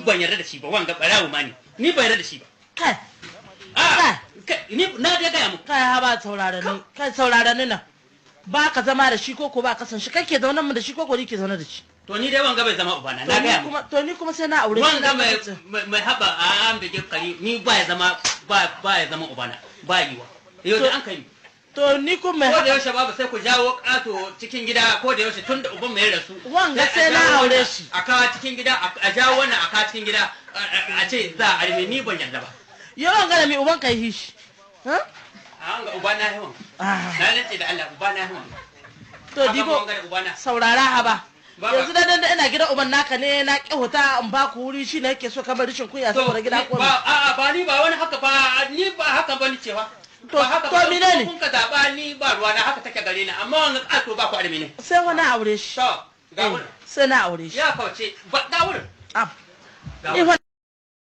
ban yarda da shi ba, wanga barawo ma ne, ni ban yarda da shi ba. Kai. A ni na dai gaya muku. Kai, ha ba, saurara ni, kai, saurara ni nan. Ba ka zama da shi koko ba ka san shi kake zaune mu da shi koko ni ke zaune da shi? To, ni dai wanga bai zama ubana, na To ni gaya muku. kuma, to ni kuma sai na aure shi. Wanga na mai kasance. Mai haba a an bige kari, ni ba ya zama, ba ya zama ubana, ba yiwa yau da an kai. To, ni kuma mai Ko da yaushe babu, sai ku jawo kato cikin gida ko da yaushe, tun da uban mai rasu. Wanga a sai na jawo aure wannan shi. A kawo cikin gida, a jawo wannan a kawo cikin gida, a ce za a arme, ni ban yarda ba. Yawan gana mai uban kai shi, ha? A wanga ubana yawan. Ah. Na rantse da Allah, ubana yawan. To, dibo. Wanga da ubana. Saurara, haba. Baba. Yanzu da ina gidan uban naka ne na kyauta in ba ku wuri, shi ne yake so kamar rashin kunya To, saboda gida ko ba a'a, ba ni ba wani haka ba, ni ba haka ba ni cewa. To, Ba haka to ba. mine ne? Kun ka zaba, ni ba ruwa na, haka take gare ni, amma wanga kato ba ku arme ne. Sai wani aure shi. To, ga wurin. Sai na aure shi. Ya kauce ba, ga wurin. Ab. Ga Ni wurin. fa